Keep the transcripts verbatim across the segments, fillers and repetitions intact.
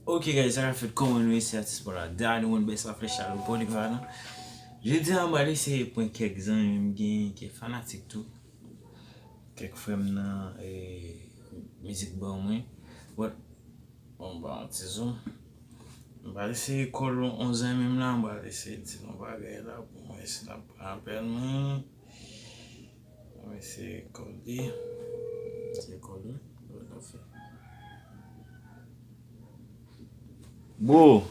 Ok guys, sa k ap fèt, kòman nou ye? Se atis pa w la, Dani One Best la, flèch la, le pon de pa la. Jodi a, m pral eseye pran kèk zanmi m genyen, kèk fanatik tou. Kèk frè m nan, eh, mizik ban mwen. But, bon, m ba yon ti zoom. M pral eseye call yon zanmi m la, m pral eseye di l yon bagay la pou mwen, si l ap pran apèl mwen. Mwen se kòde. Se kòde. What the fuck? Bro,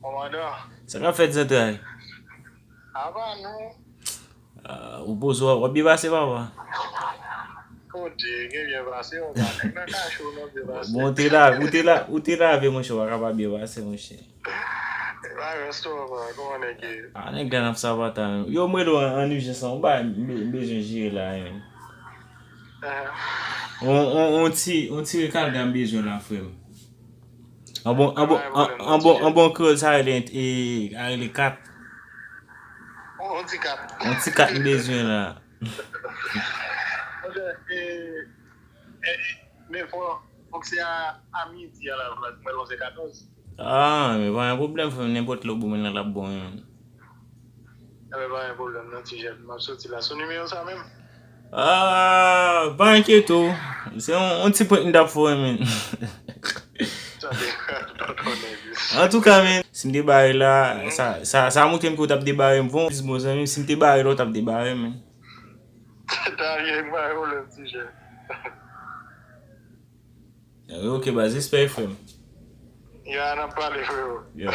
Kòmandan, sa k ap fèt zantray? Apa nou? Ah, ou poze w ap byen pase, papa? Kote, gen byen pase, papa. Nèg nan kache w nan byen pase. Bon, ou te la, ou te la, ou te lave, monchè, w pa ka pa byen pase, monchè. Bagay sou, papa, kòman nèg ye? Ah, nèg la nan sapata menm. Yo, m rele w an, an ijans la, yon bagay m be-, m bezwen jere la, menm. Ah. On, on, on ti, on ti rekalga m bezwen la, frè m. An bon, an bon, an, an bon, an bon kreyòl, sa rele, e, sa rele kat. On, on ti kat. On ti kat m bezwen la. Ok, e, e, men fò, fòk se a, a midi a la, la, mwen lonje katòz. Ah, men pa gen pwoblèm, frè m, nenpòt lè w ban mwen nan l ap bon, wi, menm. Enben, pa gen pwoblèm, non, ti jèn, m ap soti la. Sou nimewo sa menm? Ah, pa enkyete w. Se yon, yon ti prank m t ap fè w, menm. Tande, tonton nèg. Antouka, menm, si m te bare la, sa, sa, sa montre m ke w t ap debare m. Fon plis bon zanmi m, si m te bare la, w t ap debare m, menm. Tande, pa gen pwoblèm, ti jèn. Ok, baz, respè, frè m. Ya, n ap pale, frero. Ya.